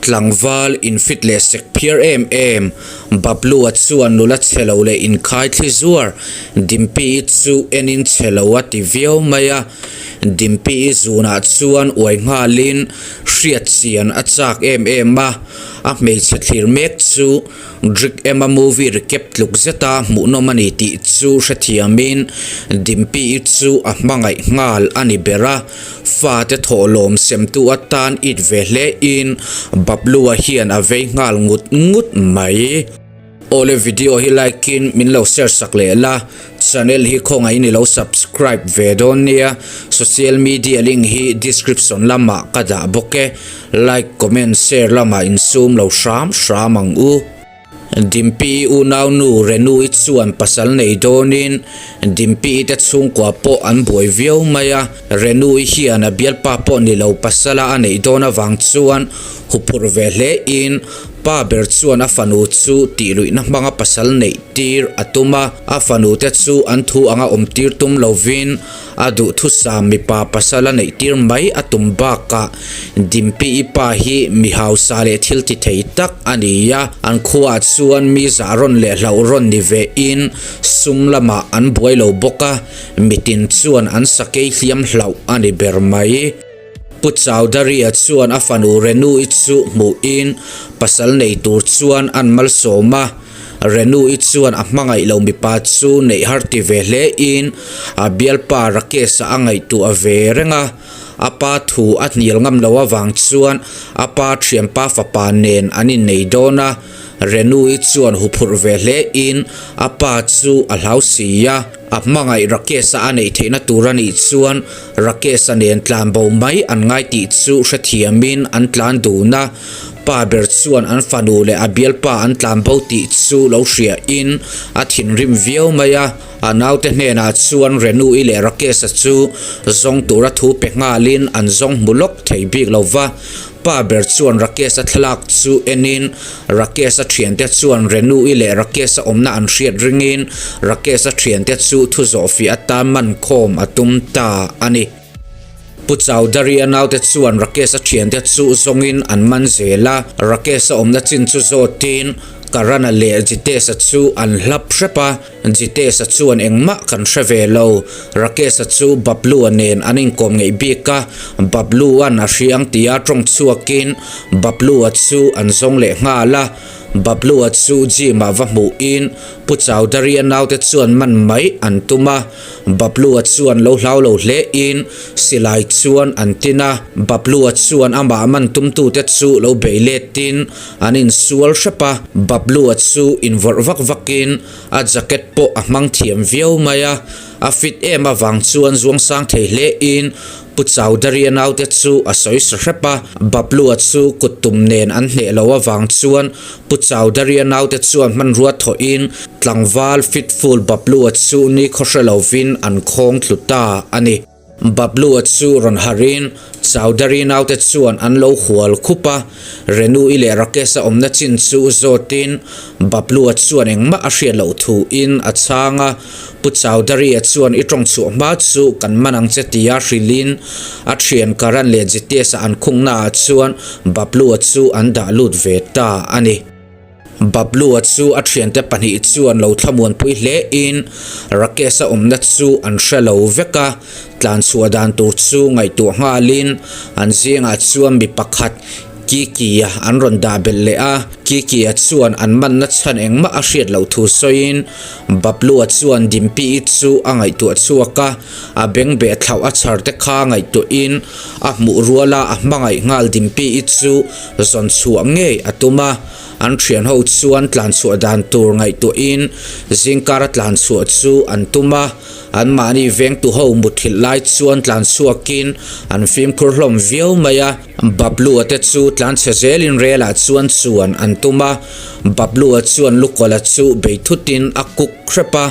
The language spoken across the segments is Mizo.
Tlangval infit leh sek phiar em em, Bablu-a chuan nula chhe lo leh inkhai thli zuar Dimpi-i chu enin chhe lo a ti viau mai a. Dimpi-i zunah chuan uai nghalin hriat chian a chak em em a, a hmeichhe thlir mek chu Drik Emma movie recap tluk zeta hmuhnawm a ni tih chu hrethiamin Dimpi-i chu a hmangaih nghal a ni ber a. Fate thawhlawm semtu atan it ve hle in Bablu-a hian a vei nghal ngut ngut mai. Awle video hi like in min lo share sak leh la, channel hi khawngaihin i lo subscribe ve dawn nia, social media link hi description lamah ka dah bawk e, like comment share lamah insum lo hram hram ang u. Dimpi-i unaunu Renu-i chuan pasal nei dawnin Dimpi-i te chhungkua pawh an buai viau mai a. Renu-i hian a bialpa pawh ni lo pasala a neih dawn avang chuan huphurh ve hlein pa ber chuan a fanu chu tihluihna hmanga pasal neih tir a tum a. A fanu te chu an thu anga awm tir tum lovin A duhthusam mipa pasal a neih tir mai a tum bakah Dimpi-i pa hi mi hausa leh thil ti thei tak a ni a, an khuaah chuan mi zah rawn leh hlauh rawn ni ve in sum lamah an buai lo bawk a, mitin chuan an sakei hliam hlauh a ni ber mai. Pu Chowdhury-a chuan a fanu Renu-i chu hmuhin pasal nei tur chuan an malsawm a. Renu-i chuan a hmangaih lo mipa chu neih har ti ve hlein a bialpa Rakesh-a a ngaihtuah ve reng a. A pa thu a hnial ngam lo avang chuan a pa thianpa fapa nen an innei dawn a. Renu-i chuan huphurh ve hlein a pa chu a hlau si a. A hmangaih Rakesh-a a neih theihna tur a nih chuan Rakesh-a nen tlan bo mai an ngai tih chu hrethiamin an tlan dun a. Pa ber chuan an fanu leh a bialpa an tlan bo tih chu lo hriain a thinrim viau mai a. A naute hnenah chuan Renu-i leh Rakesh-a chu zawng tura thu pe nghalin an zawng hmu lawk thei bik lo va. Pa ber chuan Rakesh-a thlalak chu enin Rakesh-a thiante chuan Renu-i leh Rakesh-a awmna an hriat ringin Rakesh-a thiante chu thu zawhfiah atan man khawm a tum ta a ni. Pu Chowdhury-a naute chuan Rakesh-a thiante chu zawngin an man zel a, Rakesh-a awmna chin chu zawtin Karan-a leh Jitesh-a chu an hlap hrep a. Jitesh-a chuan engmah kan hre ve lo. Rakesh-a chu Bablu-a nen an inkawm ngeih bik a, Bablu-a'n a hria ang tia tawng chhuakin Bablu-a chu an zawng leh nghal a. Bablu-a chu gym-ah va hmuhin Pu Chowdhury-a naute chuan man mai an tum a. Bablu-a chuan lo hlau lo hlein silai chuan an tin a. Bablu-a chuan amah man tumtute chu lo bei letin an insual hrep a. Bablu-a chu invawrh vak vakin A jacket pawh a hmang thiam viau mai a, a fit em avang chuan zuang sang thei hle in Pu Chowdhury-a naute chu a sawi sa hrep a, Bablu-a chu kut tum nen an hneh lo avang chuan Pu Chowdhury-a naute chuan hmanrua thawh in tlangval fit full Bablu-a chu ni khaw hre lovin an khawng tlu ta a ni. Bablu-a chu rawn harhin Chowdhury naute chuan an lo hual khup a, Renu-i leh Rakesh-a awmna chin chu zawtin Bablu-a chuan engmah a hriat loh thuin a chhang a, Pu Chowdhury-a chuan i tawng chhuah hma chu kan man ang che tia hrilhin a thian Karan leh Jitesh-a an khungnaah chuan Bablu-a chu an dah lut ve ta a ni. Bablu-a chu a thiante pahnih chuan lo thlamuanpui hle in Rakesh-a awmna chu an hre lo vek a, tlanchhuah dan tur chu ngaihtuah nghalin an zingah chuan mi pakhat Kiki-a an rawn dah belh leh a, Kiki-a chuan an manna chhan engmah a hriat loh thu sawiin Bablu-a chuan Dimpi-i chu a ngaihtuah chhuak a, a bengbeh thlauh a chhar te kha ngaihtuahin a hmuh ruala a hmangaih nghal Dimpi-i chu Zawn chhuah ngei a tum a, an thian ho chuan tlan chhuah dan tur ngaihtuahin zingkara tlan chhuah chu an tum a, anmahni vengtu ho muthilh lai chuan tlan chhuakin an fimkhur hlawm viau mai a. Bablu-a te chu tlan chhe zelin relah chuan chuan an tum a, Bablu-a chuan Lukawla chu bei thutin a kuk hrep a,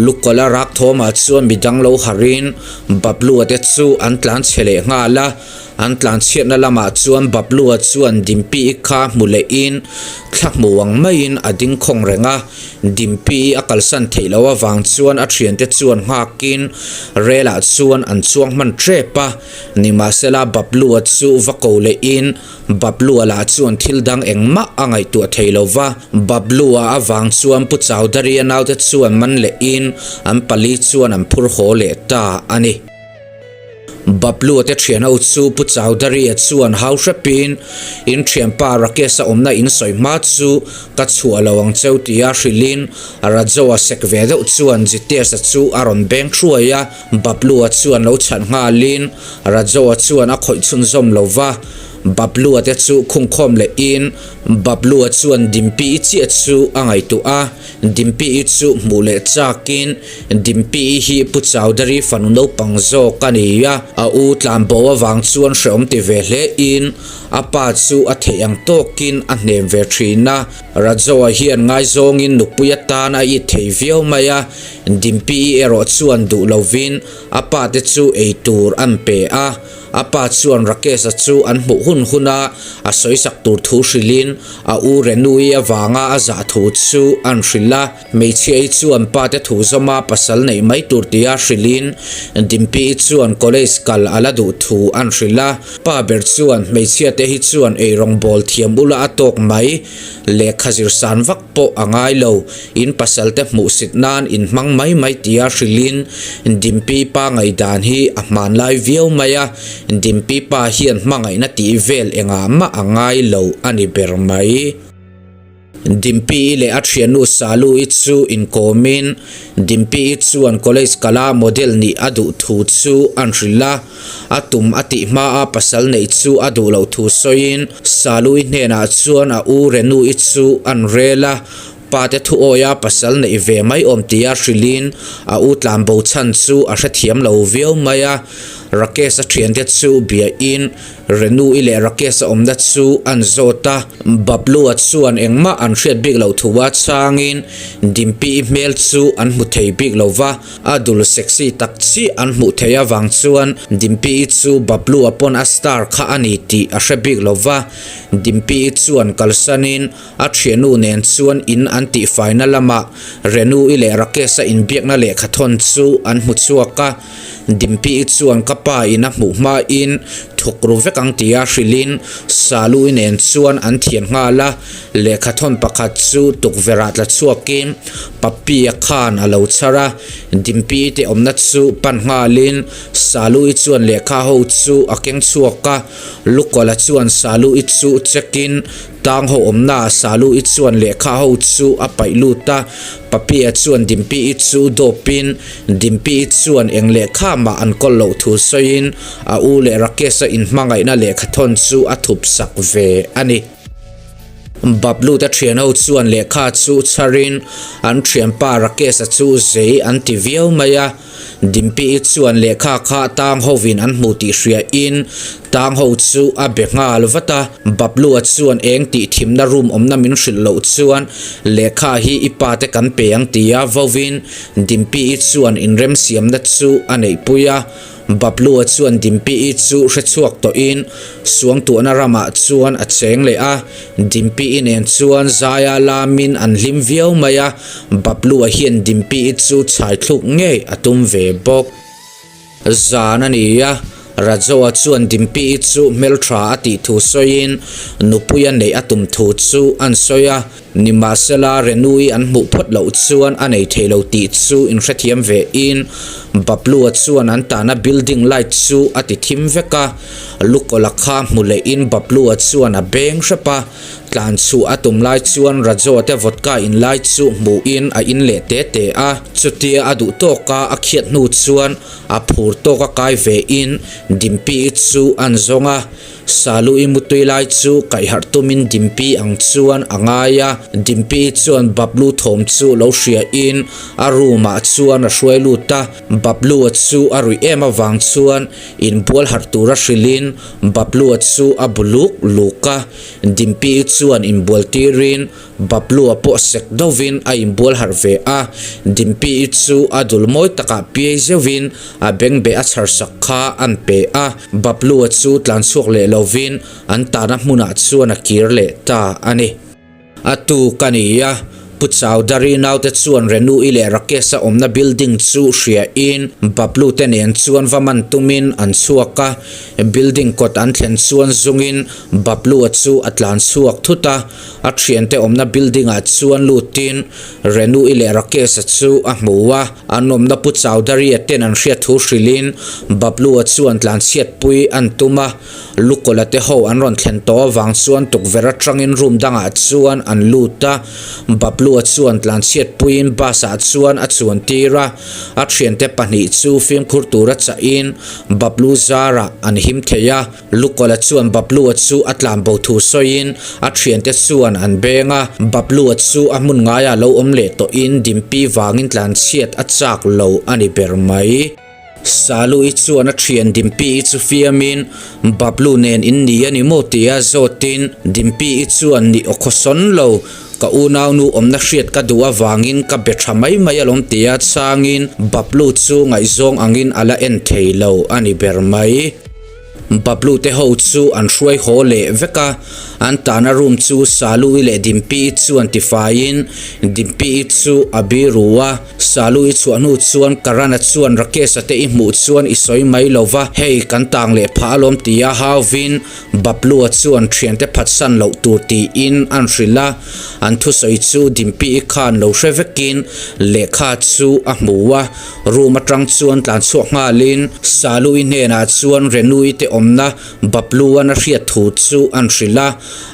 Lukawla rak thawmah chuan midang lo harhin Bablu-a te chu an tlan chhe leh nghal a. An tlanchhiatna lamah chuan Bablu-a chuan Dimpi-i kha hmu lehin thla hmu ang maiin a ding khawng reng a. Dimpi-i a kalsan theih loh avang chuan a thiante chuan nghakin rel-ah chuan an chuang hman tep a. Nimahsela Bablu-a chu va ko lehin Bablu-a lah chuan thil dang engmah a ngaihtuah thei lo va. Bablu-a avang chuan Pu Chowdhury-a naute chuan man lehin an pali chuan an phur haw leh ta a ni. Bablu-a te thian ho chu Pu Chowdhury-a chuan hau hrepin, In thianpa Rakesh-a awmna in sawi hma chu ka chhuah lo ang cheu tia hrilhin Rajo-a sek ve deuh chuan Jitesh-a chu a rawn beng hruai a, Bablu-a chuan lo chhan nghalin Rajo-a chuan a khawih chhunzawm lo va, Bablu-a te chu khungkhawm lehin Bablu-a chuan Dimpi-i chiah chu a ngaihtuah a, Dimpi-i chu hmuh leh chakin Dimpi-i hi Pu Chowdhury fanu naupang zawk a ni a, a u tlanbo avang chuan hrehawm ti ve hle in a pa chu a theih ang tawkin a hnem ve thin a. Rajoa hian ngaizawngin nupui atan a it thei viau mai a, Dimpi-i erawh chuan duh lovin a pa te chu ei tur an pe a. A pa chuan Rakesh-a chu an hmuh hun huna a sawisak tur thu hrilhin a u Renui avanga a zah thu chu an hrilh a. Hmeichhia-i chuan pa te thu zawma pasal neih mai tur tia hrilhin Dimpi-i chuan college kal a la duh thu an hrilh a. Pa ber chuan hmeichhia te hi chuan eirawng bawl thiam ula a tawk mai, lehkha zir san vak pawh a ngai lo, in pasal te hmuhsit nan in hmang mai mai tia hrilhin Dimpi pa ngaihdan hi a hmanlai viau mai a, Dimpi pa hian hmangaihna tih vel engah mah a ngai lo a ni ber mai. Dimpi-i leh a thiannu Salu-i chu inkawmin Dimpi-i chuan college kala model nih a duh thu chu an hrilh a, a tum a tih hmaa pasal neih chu a duh loh thu sawiin Salu-i hnenah chuan a u Renu-i chu an rel a, pate thu awia pasal neih ve mai awm tia hrilhin a u tlanbo chhan chu a hrethiam lo viau mai a, Rakesh-a thiante chu biain Renu-i leh Rakesh-a awmna chu an zawt a, Bablu-a chuan engmah an hriat bik loh thu a changin Dimpi-i hmel chu an hmu thei bik lo va, a dul sexy tak chiah an hmuh theih avang chuan Dimpi-i chu Bablu-a pawn a star kha a ni tih a hre bik lo va, Dimpi-i chuan kalsanin a thiannu nen chuan in an tihfaina lamah Renu-i leh Rakesh-a inbiakna lehkhathawn chu an hmu chhuak a. Dimpi-i chuan ka pa in a hmuh hmain thawk ru vek ang tia hrilhin Salu-i nen chuan an thian nghal a, lehkhathawn pakhat chu tukverh ah tla chhuakin Papi-a khan a lo chhar a, Dimpi-i te awmna chu pan nghalin Salu-i chuan lehkha ho chu a keng chhuak a, Lukawla chuan Salu-i chu check-in Tang ho awmna Salu-i chuan lehkha ho chu a paih lut a, Papi-a chuan Dimpi-i chu dawpin Dimpi-i chuan eng lehkha mah an kawl loh thu sawiin a u leh Rakesh-a inhmangaihna lehkha thawn chu a thup sak ve a ni. Bablu-te thian ho chuan lehkha chu chharin an thianpa Rakesh-a chu zei an ti viau mai a. Dimpi-i chuan lehkha kha tang hovin an hmu tih hriain tang ho chu a be nghal vat a. Bablu-a chuan eng tih thimna room awmna min hrilh loh chuan lehkha hi i pa te kan pe ang tia vovin Dimpi-i chuan inremsiamna chu a neihpui a. Bablu-a chuan Dimpi-i chu hre chhuak tawhin Suangtuahna ramah chuan a cheng leh a, Dimpi-i nen chuan zaia lamin an hlim viau mai a, Bablu-a hian Dimpi-i chu chhai thluk ngei a tum ve bawk. Zan a ni a, Rajoa chuan Dimpi-i chu hmeltha a tih thu sawiin nupui a neih a tum thu chu an sawi a, Nimahsela, Renui an hmuh phawt loh chuan a nei thei lo tih chu inhrethiam ve in, Bablu-a chuan an tahna building light chu a ti thim vek a. Lukawla kha hmu leh in Bablu-a chuan a beng hrep a, tlan chhuah a tum lai chuan Rajo-a te vodka in lai chu hmuh in a in leh te te a. Chutia a duh tawk a a khiat hnu chuan a phur tawk a kai ve in Dimpi-i chu an zawng a. Salu-i mutui lai chu kaihharh tumin Dimpi ang chuan a ngai a, Dimpi chuan Bablu thawm chu lo hriain a room ah chuan a hruai lut a, Bablu-a chu a ruih em avang chuan inbual harh tura hrilhin Bablu-a chu a bu luk luk a, Dimpi chuan inbual tirin. Bablu-a pawh sek deuhvin a inbual harh ve a, Dimpy-i chu a dul mawi takah piai zeuhvin a bengbeh a chhar sak kha an pe a, Bablu-a chu tlan chhuak leh lovin an tahna hmunah chuan a kir leh ta a ni. A tu ka ni a, Pu Chowdhury naute chuan Renu-i leh Rakesh-a awmna building chu hriain Bablu te nen chuan va man tumin an chhuak a, building kawt an thlen chuan zungin Bablu-a chu a tlan chhuak thut a, a thiante awmna building ah chuan lutin Renu-i leh Rakesh-a chu a hmu a, an awmna Pu Chowdhury-a ten an hriat thu hrilhin Bablu-a chuan tlanchhiatpui an tum a. Lukawla te ho an rawn thlen tawh avang chuan tukverh atangin room dangah chuan an lut a, Bablu-a chuan tlanchhiat puiin bus ah chuan a chuan tir a, a thiante pahnih chu fimkhur tura chahin Bablu zarah an him thei a, Lukawla chuan Bablu-a chu a tlan bo thu sawiin a thiante chuan an beng a, Bablu-a chu a hmun ngaiah lo awm leh tawhin Dimpy vangin tlanchhiat a chak lo a ni ber mai. Salu-i chuan a thian Dimpy-i chu fiamin, Bablu nen in ni a ni maw? tia zawtin Dimpy-i chuan ni aw khawsawn lo, ka unaunu awmna hriat ka duh avangin ka be tha mai mai alawm tia changin Bablu chu ngaihzawng angin a la en thei lo a ni ber mai. Bablu te ho chu an hruai haw leh vek a, an tahna room chu Salu-i leh Dimpy-i chuan tifaiin Dimpy-i chu a biru a, Salu-i chhuah hnu chuan Karan-a chuan Rakesh-a te i hmuh chuan i sawi mai lo va, hei kan tang leh phah alawm tia hauvin Bablu-a chuan thiante phatsan loh tur tiin an hrilh a, an thusawi chu Dimpy-i khan lo hre vekin lehkha chu a hmu a. Room atang chuan tlan chhuak nghalin Salu-i hnenah chuan Renu-i te awmna Bablu-an a hriat thu chu an hrilh a,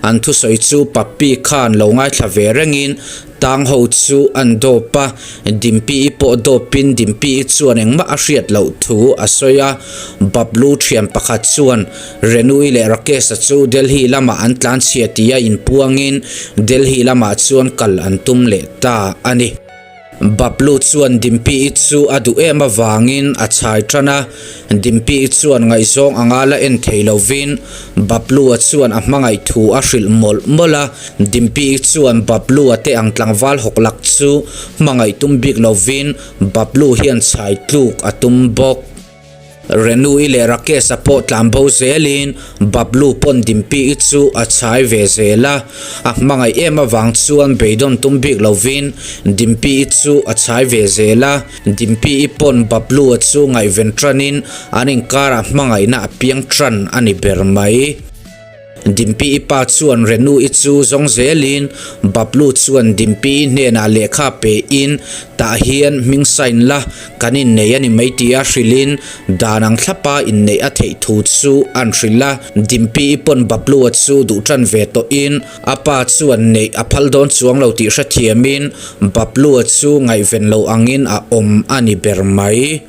an thusawi chu Pappi khan lo ngaithla ve rengin tang ho chu an dawp a, Dimpy-i pawh dawpin Dimpy-i chuan engmah a hriat loh thu a sawi a, Bablu thian pakhat chuan Renu-i leh Rakesh-a chu Delhi lamah an tlanchhia tia inpuangin Delhi lamah chuan kal an tum leh ta a ni. Bablu chuan Dimpy-i chu a duh em avangin a chhai tan a, Dimpy-i chuan ngaihzawng anga la en thei lovin Bablu-a chuan a hmangaih thu a hrilh mawlh mawlh a, Dimpy-i chuan Bablu-a te ang tlangval hawk lak chu hmangaih tum bik lovin Bablu hian chhai tluk a tum bawk. Renu-i leh Rakesh-a pawh tlan bo zelin Bablu pawn Dimpy-i chu a chhai ve zel a, a hmangaih em avang chuan beidawn tum bik lovin Dimpy-i chu a chhai ve zel a, Dimpy-i pawn Bablu-a chu ngaihven tanin an inkarah hmangaihna a piang tan a ni ber mai. Dimpy-i pa chuan Renu-i chu zawng zelin Bablu chuan Dimpy-i hnenah lehkha pein tah hian hming sign la kan innei a ni mai tia hrilhin dan ang thlapa inneih a theih thu chu an hrilh a. Dimpy-i pawn Bablu-a chu duh tan ve tawhin a pa chuan neih a phal dawn chuang lo tih hrethiamin Bablu-a chu ngaihven lo angin a awm a ni ber mai.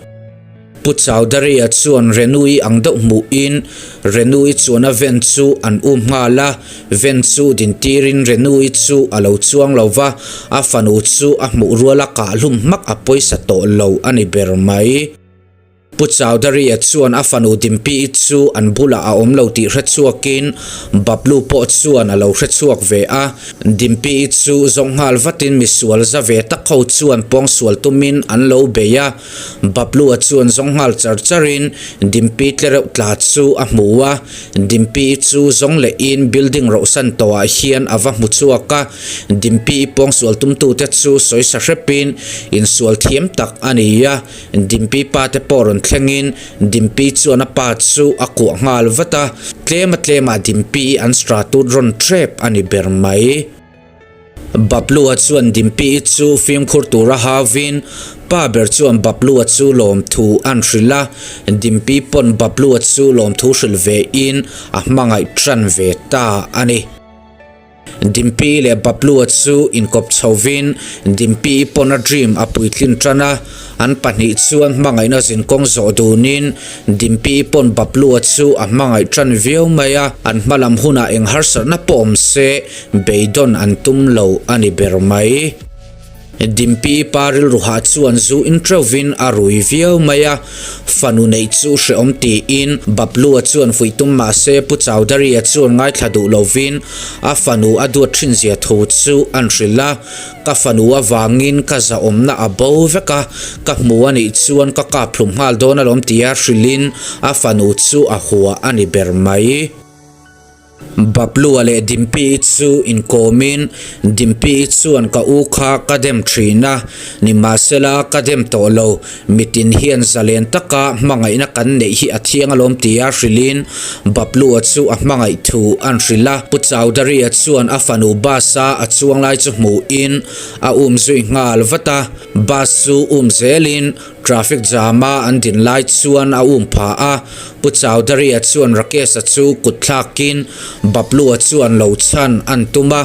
Pu Chowdhury-a chuan Renu-i ang deuh hmuhin Renu-i chuan a van chu an um nghal a, van chu dintirin Renu-i chu a lo chuang lo va, a fanu chu a hmuh ruala kah hlum hmak a pawisa tawh lo a ni ber mai. Pu Chowdhury-a chuan a fanu Dimpy-i chu an bulah a awm lo tih hre chhuakin Bablu pawh chuan a lo hre chhuak ve a, Dimpy-i chu zawng nghal vatin misual za ve tak ho chuan pawngsual tumin an lo bei a, Bablu-a chuan zawng nghal char charin Dimpy tlereuh tla chu a hmu a, Dimpy-i chu zawng lehin building rohsan tawhah hian a va hmu chhuak a, Dimpy-i pawngsual tumtute chu sawi sa hrepin insual thiam tak a ni a, Dimpy pa te pawh rawn thlengin Dimpy chuan a pa chu a kuah nghal vat a, tlema tlemah Dimpy-i an stratut rawn ṭep a ni ber mai. Bablu-a chuan Dimpy-i chu fimkhur tura hauvin pa ber chuan Bablu-a chu lawmthu an hrilh a, Dimpy pawn Bablu-a chu lawmthu hrilh vein a hmangaih tan ve ta a ni. Dimpy leh Bablu-a chu inkawp chhovin Dimpy-i pawn a dream a puitlin tan a, an pahnih chuan hmangaihna zinkawng zawh dunin Dimpy pawn Bablu-a chu a hmangaih tan viau mai a, an hmalam hunah eng harsatna pawh awm se beidawn an tum lo a ni ber mai. Dimpii pa rilru hah chuan zu in teuhvin a rui viau mai a, fanu neih chu hrehawm tiin Bablua chuan fuih tum mah se Pu Chowdhury-a chuan ngaithla duh lovin a fanu a duat thin zia thu chu an hrilh a, Ka fanu avangin ka zahawmna a bo vek a, ka hmu a nih chuan ka kap hlum nghal dawn alawm tia hrilhin a fanu chu a hua a ni ber mai. Bablua leh Dimpii chu inkawmin Dimpii chuan ka u kha ka dem thin a, nimahsela ka dem tawh lo, mitin hian zalen taka hmangaihna kan neih hi a thiang alawm tia hrilhin Bablua chu a hmangaih thu an hrilh a. Pu Chowdhury-a chuan a fanu bus-a a chuang lai chu hmuhin a um zui nghal vat a, bus chu um zelin Traffic jam-a an din lai chuan a um pha a, Pu Chowdhury-a chuan Rakesh-a chu kut thlakin Bablu-a chuan lo chhan an tum a,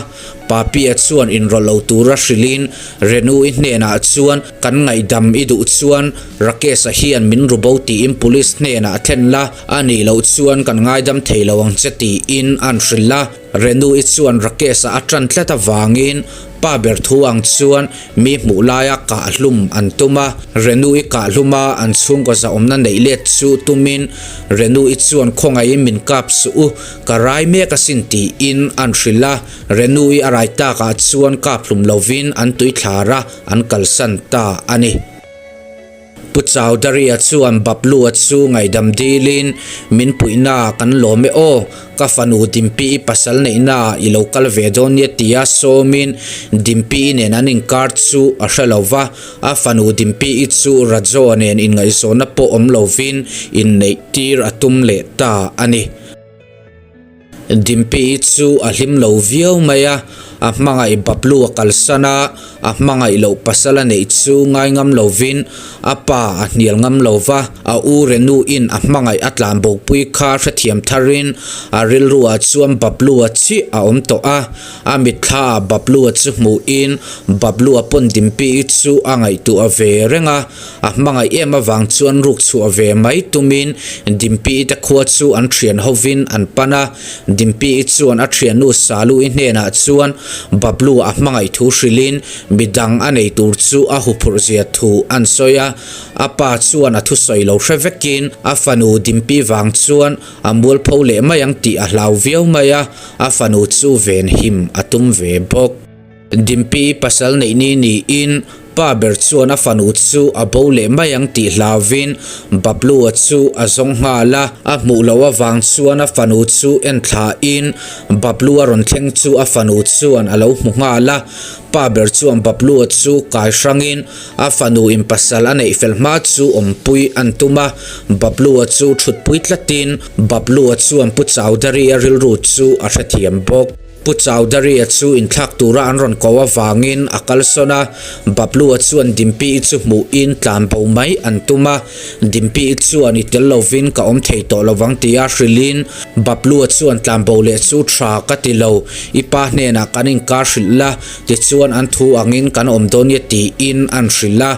Papi-a chuan inrawlh lo tura hrilhin Renu-i hnenah chuan kan ngaihdam i duh chuan Rakesh-a hian min ru bo tiin Police hnenah a thlen la, a nih loh chuan kan ngaidam thei lo ang che tiin an hrilh a. Renu-i chuan Rakesh-a a tan tlat avangin pa ber thu ang chuan mi hmuh laia kahhlum an tum a. Renu-i kahhlum a an chhungkaw zahawmna neih let chu tumin Renu-i chuan khawngaihin min kap suh u, ka rai mek asin tiin an hrilh a. Renu-i a rai takah chuan kap hlum lovin an tuithlar a, an kalsan ta a ni. Pu Chowdhury-a chuan Bablu-a chu ngaihdam dilin, Min puihna kan lawm e aw, ka fanu Dimpi-i pasal neihna i lo kal ve dawn nia tia sawmin Dimpi-i nen an inkar chu a hre lo va, a fanu Dimpi-i chu Rajo-a nen inngaihzawnna pawh awm lovin inneih tir a tum leh ta a ni. Dimpii chu a hlim lo viau mai a, a hmangaih Bablu a kalsan a, a hmangaih loh pasal a neih chu ngai ngam lovin a pa a hnial ngam lo va, a u Renuin a hmangaih a tlan bopui kha hrethiam tharin a rilruah chuan Bablu-a chiah a awm tawh a, a mitthla ah Bablu-a chu hmuhin Bablu-a pawn Dimpii chu a ngaihtuah ve reng a. A hmangaih em avang chuan ruk chhuah ve mai tumin Dimpii te khua chu an thian hovin an pan a. Dimpii chuan a thiannu Salu-i hnenah chuan Bablu a hmangaih thu hrilhin midang a nei tur chu a huphurh zia thu an sawi a. A pa chuan a thusawi lo hre vekin a fanu Dimpii vang chuan a mualpho leh mai ang tih a hlau viau mai a, a fanu chu venhim a tum ve bawk. Dimpii pasal neih ni niin pa ber chuan a fanu chu a bo leh mai ang tih hlauvin Bablu-a chu a zawng nghal a, a hmuh loh avang chuan a fanu chu en thlain Bablu-a rawn thleng chu a fanu chuan a lo hmu nghal a, pa ber chuan Bablu-a chu kai hrangin a fanu in pasal a neih fel hma chu awmpui an tum a, Bablu-a chu thutpui tlatin Bablu-a chuan Pu Chowdhury-a rilru chu a hrethiam bawk. Pu Chowdhury-a chu inthlak tura an rawn ko avangin a kalsawn a, Bablu-a chuan Dimpii chu hmuhin tlan bo mai an tum a, Dimpii chuan i tel lovin ka awm thei tawh lovang tia hrilhin Bablu-a chuan tlan bo leh chu tha ka ti lo, i pa hnenah kan inkar hrilh la, tichuan an thu angin kan awm dawn nia tiin an hrilh a,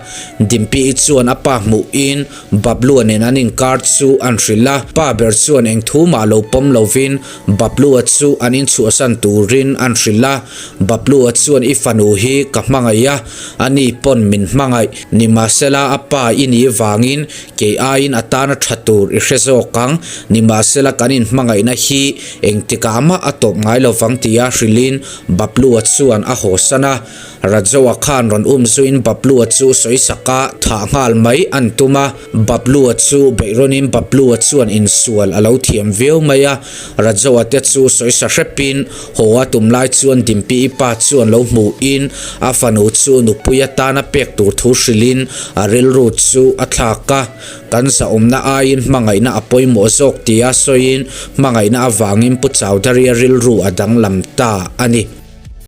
Dimpii chuan a pa hmuhin Bablu-a nen an inkar chu an hrilh a, pa ber chuan eng thu mah lo pawm lovin Bablu-a chu an inchhuahsan turin an hrilh a, Bablu-a chuan i fanu hi ka hmangaih a, ani pawn min hmangaih, nimahsela a pa i nih vangin kei aiin a tana tha tur i hre zawk ang, nimahsela kan inhmangaihna hi engtikah mah a tawp ngai lovang tia hrilhin Bablu-a chuan a hawsan a. Rajoa khan rawn um zuiin Bablua chu sawisaka thah nghal mai an tum a, Bablua chu beihrawnin Bablua chuan insual a lo thiam viau mai a, Rajoa te chu sawisa hrepin haw a tum lai chuan Dimpi i pa chuan lo hmuhin a fanu chu nupui atana pek tur thu hrilhin a rilru chu a thlak a, kan zahawmna aiin hmangaihna a pawimawh zawk tia sawiin hmangaihna avangin Pu Chowdhury-a rilru a danglam ta a ni.